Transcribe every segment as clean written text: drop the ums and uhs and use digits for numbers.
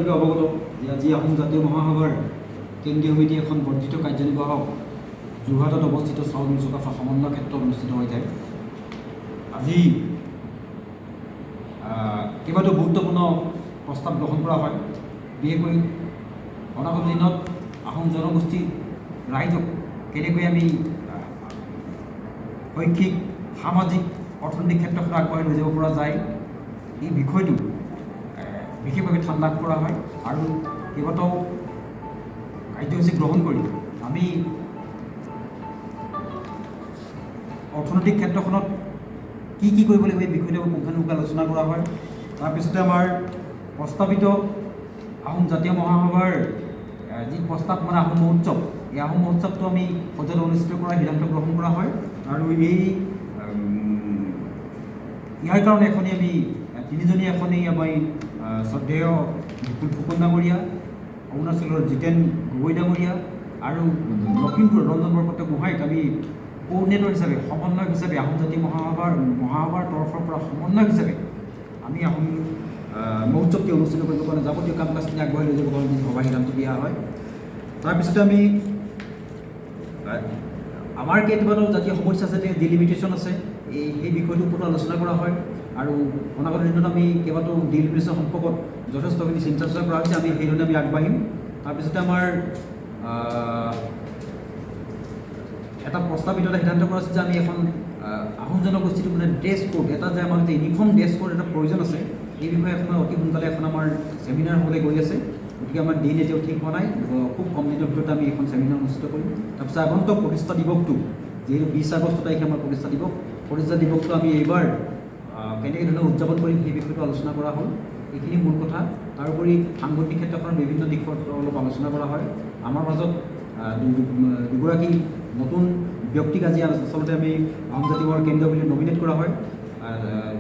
আপোনালোকে অৱগত যে আজি আহোম জাতীয় মহাসভাৰ কেন্দ্ৰীয় সমিতি এখন বৰ্ধিত কাৰ্যনিৰ্বাহক যোৰহাটত অৱস্থিত চাউলুং চুকাফা সমন্বয় ক্ষেত্ৰত অনুষ্ঠিত হৈ যায়। আজি কেইবাটাও গুৰুত্বপূৰ্ণ প্ৰস্তাৱ গ্ৰহণ কৰা হয়। বিশেষকৈ অনাগত দিনত আহোম জনগোষ্ঠী ৰাইজক কেনেকৈ আমি শৈক্ষিক, সামাজিক, অৰ্থনৈতিক ক্ষেত্ৰখনত আগবঢ়াই লৈ যাব পৰা যায়, এই বিষয়টো বিশেষভাৱে স্থান লাভ কৰা হয় আৰু কেইবাটাও কাৰ্যসূচী গ্ৰহণ কৰি আমি অৰ্থনৈতিক ক্ষেত্ৰখনত কি কি কৰিব লাগিব, এই বিষয়টো পুংখানুপুংখে আলোচনা কৰা হয়। তাৰপিছতে আমাৰ প্ৰস্তাৱিত আহোম জাতীয় মহাসভাৰ যি প্ৰস্তাৱ, মানে আহোম মহোৎসৱ, এই আহোম মহোৎসৱটো আমি সদনত অনুষ্ঠিত কৰাৰ সিদ্ধান্ত গ্ৰহণ কৰা হয় আৰু এই ইয়াৰ কাৰণে এখনি আমি তিনিজনীয়া এখনি আমি শ্ৰদ্ধেয় বিপুল ফুকন ডাঙৰীয়া, অৰুণাচলৰ জিতেন গগৈ ডাঙৰীয়া আৰু লখিমপুৰ ৰঞ্জন বৰপাত্ৰ গোহাঁইক আমি কোঅৰ্ডিনেটৰ হিচাপে, সমন্বয়ক হিচাপে, আহোম জাতীয় মহাসভাৰ তৰফৰ পৰা সমন্বয়ক হিচাপে আমি আহোম মহোৎসৱটি অনুষ্ঠিত কৰিবৰ কাৰণে যাৱতীয় কাম কাজখিনি আগবঢ়াই লৈ যাবৰ কাৰণে সভা সিদ্ধান্ত দিয়া হয়। তাৰপিছতে আমি আমাৰ কেইবাটাও জাতীয় সমস্যা আছে, ডিলিমিটেশ্যন আছে, সেই বিষয়টোৰ ওপৰতো আলোচনা কৰা হয় আৰু অনাগত দিনত আমি কেইবাটাও ডিলিমিটেশ্যন সম্পৰ্কত যথেষ্টখিনি চিন্তা চৰ্চা কৰা হৈছে। আমি সেইধৰণে আমি আগবাঢ়িম। তাৰপিছতে আমাৰ এটা প্ৰস্তাৱিত এটা সিদ্ধান্ত কৰা হৈছে যে আমি এখন আহোম জনগোষ্ঠীটো মানে ড্ৰেছ কোড এটা যে আমাক যে ইউনিফৰ্ম ড্ৰেছ কোড এটা প্ৰয়োজন আছে, এই বিষয়ে এখন অতি সোনকালে এখন আমাৰ ছেমিনাৰ হ'বলৈ গৈ আছে। গতিকে আমাৰ দিন এতিয়াও ঠিক হোৱা নাই। খুব কম দিনৰ ভিতৰতে আমি এখন ছেমিনাৰ অনুষ্ঠিত কৰিম। তাৰপিছত আগন্তুক প্ৰতিষ্ঠা দিৱসটো, যিহেতু 20 আগষ্ট তাৰিখে আমাৰ প্ৰতিষ্ঠা দিৱস, প্ৰতিষ্ঠা দিৱসটো আমি এইবাৰ কেনেকৈ ধৰণে উদযাপন কৰিম, সেই বিষয়টো আলোচনা কৰা হ'ল। এইখিনি মূল কথা। তাৰোপৰি সাংগঠনিক ক্ষেত্ৰখনৰ বিভিন্ন দিশত অলপ আলোচনা কৰা হয়। আমাৰ মাজত দুগৰাকী নতুন ব্যক্তিক আজি আচলতে আমি আহোম জাতীয় সভাৰ কেন্দ্ৰীয় বুলি নমিনেট কৰা হয়।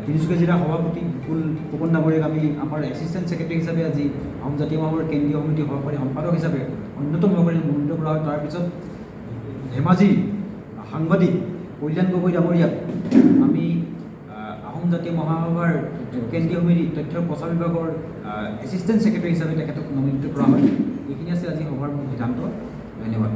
তিনিচুকীয়া জিলাৰ সভাপতি বিপুল ফুকন ডাঙৰীয়াক আমি আমাৰ এছিষ্টেণ্ট ছেক্ৰেটাৰী হিচাপে আজি আহোম জাতীয় সভাৰ কেন্দ্ৰীয় সমিতিৰ সহকাৰী সম্পাদক হিচাপে অন্যতম সহকাৰী মনোনীত কৰা হয়। তাৰপিছত ধেমাজিৰ সাংবাদিক কল্যাণ গগৈ ডাঙৰীয়াক আমি আহোম জাতীয় মহাসভাৰ কেন্দ্ৰীয় সমিতি তথ্য প্ৰচাৰ বিভাগৰ এছিষ্টেণ্ট ছেক্ৰেটাৰী হিচাপে তেখেতক নমিনেট কৰা হয়। এইখিনি আছে আজি সভাৰ মূল সিদ্ধান্ত। ধন্যবাদ।